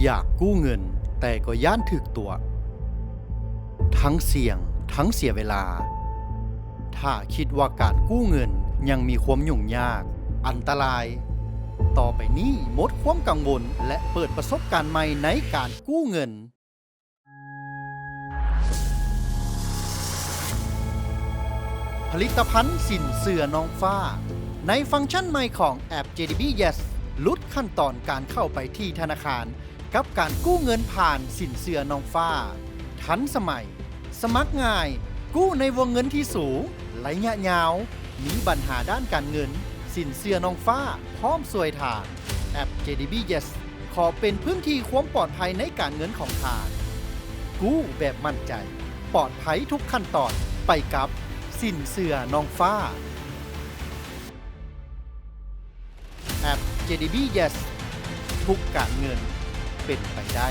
ຢາກກູ້ເງິນ ແຕ່ກໍຢ້ານຖືກຕົວະ ທັງສ່ຽງ ທັງເສຍເວລາ. ຖ້າຄິດວ່າການກູ້ເງິນຍັງມີຄວາມຫຍຸ້ງຍາກ, ອັນຕະລາຍ, ຕໍ່ໄປນີ້ໝົດຄວາມກັງວົນ ແລະ ເປີດປະສົບການໃໝ່ໃນການກູ້ເງິນ. ຜະລິດຕະພັນສິນເຊື່ອນ້ອງຟ້າ ໃນຟັງຊັນໃໝ່ຂອງແອັບ ເຈ ດີ ບີ Yes ຫຼຸດຂັ້ນຕອນການເຂົ້າໄປທີ່ທະນາຄານ ກັບການກູ້ເງິນຜ່ານສິນເຊື່ອນ້ອງຟ້າ ທັນສະໄໝ, ສະໝັກງ່າຍ, ກູ້ໃນວົງເງິນທີ່ສູງ, ໄລຍະຍາວ, ມີບັນຫາດ້ານການເງິນ, ສິນເຊື່ອນ້ອງຟ້າ ພ້ອມຊ່ວຍທ່ານ. ແອັບ ເຈ ດີ ບີ Yes ຂໍເປັນພື້ນທີ່ຄວາມປອດໄພໃນການເງິນຂອງທ່ານ. ກູ້ແບບໝັ້ນໃຈ, ປອດໄພທຸກຂັ້ນຕອນ ໄປກັບສິນເຊື່ອນ້ອງຟ້າ. ແອັບ ເຈ ດີ ບີ Yes ທຸກການເງິນເປັນໄປໄດ້.